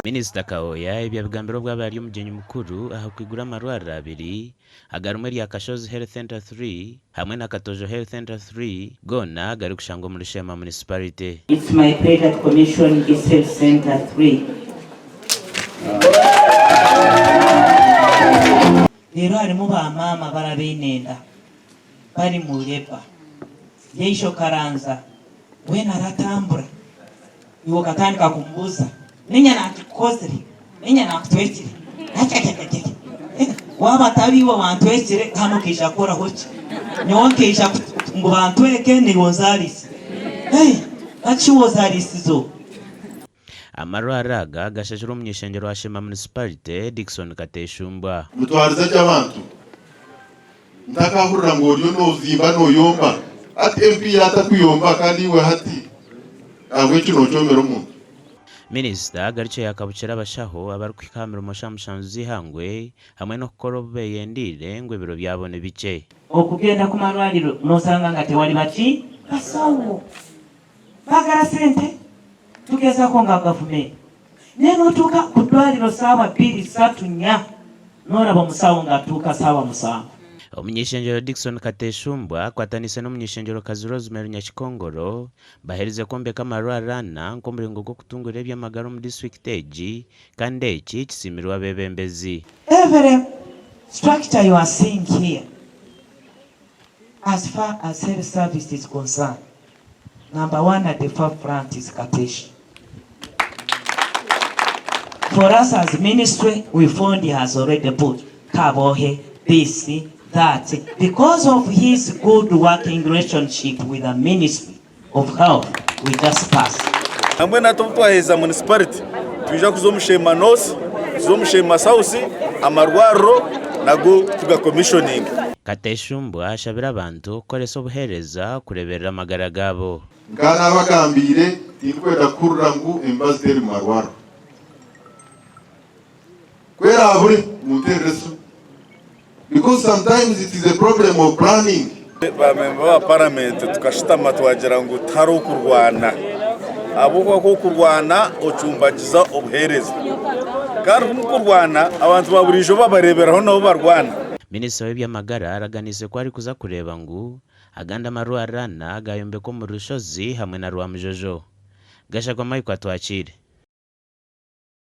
Minisita Kawooya ebi abigambire obu abaire ari omugyenyi mukuru aha kwigura amarwariro abiri agarimu erya Kashozi Health Centre 3 hamwe na Katojo Health Centre 3 goona agarikushangwa omuri Sheema Municipality. It's my pleasure to commission this health centre 3. Reero harimu ba maama bari abaine enda bari mu labour, yaija okaranza weena aratambura iwe okatandika kumubuuza niinye naakikukozire, niinye naakutwekire akyakyakyakya waaba atari iwe wantwekire hanu okaija kukoraho ki? Nyowe nkaija ngu bantweke naiwe onzaariise hati shi ozariisize oha? Amarwariro aga gashashirwe omuny'ishengyero wa Sheema Munisiparite, Dickson Kateshumbwa. Mutwarize gye abantu. Ntakahurira ngu oriyo nozimba noyomba hati MP yatakuyomba kandi iwe hati ahabweki nokyomera omuntu. Minisita agarukire yakabukira abashaho abarikuhika aha mirimo shaaha mushanju z'eihangwe hamwe n'okukora obu beeyendeire ngu ebiro byabo ni bikye. Okugenda kumarwariro nosanga nga tewali baki? Basawo. Bagara sente tugezako nga gavumenti naye notuuka ku dwaliro saawa bbiri, satu, nya noraba omusawo nga atuuka saawa musanvu. Omuny'eishengyero Dickson Kateshumbwa akwataniise n'omuny'eishengyerokazi Rosemary Nyakikongoro baherize kwombeka amarwariro ana nk'omuringo gw'okutunguura eby'amagara omu disiturikiti egi kandi eki kisiimirwe abeebembezi. Every structure you are seeing here as far as health service is concerned Number one at the far front is Kateshi. For us as ministry, we found he has already put Kabohe, this, that, because of his good working relationship with the ministry of health, we just pass. Nambwenu hati obu twaheza municipality twija kuza omu Sheema North, tuze omu Sheema South, amarwariro nago tugakomishoninge. Kateshumbwa ashabire abantu kukoresa obuheereza kureeberera amagara gaabo. Nka naabagambiire, tindikwenda kuhurira ngu emibazi teri mu marwariro. Ku eraabure, munteerere esimu. Because sometimes it is a problem of planning. Ba memba ba paramenti tukashutama twagira ngu tihariho kurwana ahabw'okuba ku okurwana ocumbagiza obuheereza kandi ku mukurwana abantu ba buriijo babareeberaho nabo barwana. Minisita w'eby'amagara araganiise ku arikuza kureeba ngu agandi amarwariro ana gaayombekwa omuri Rushozi hamwe na Rwamujojo. Gashagwa Michael Atwakiire.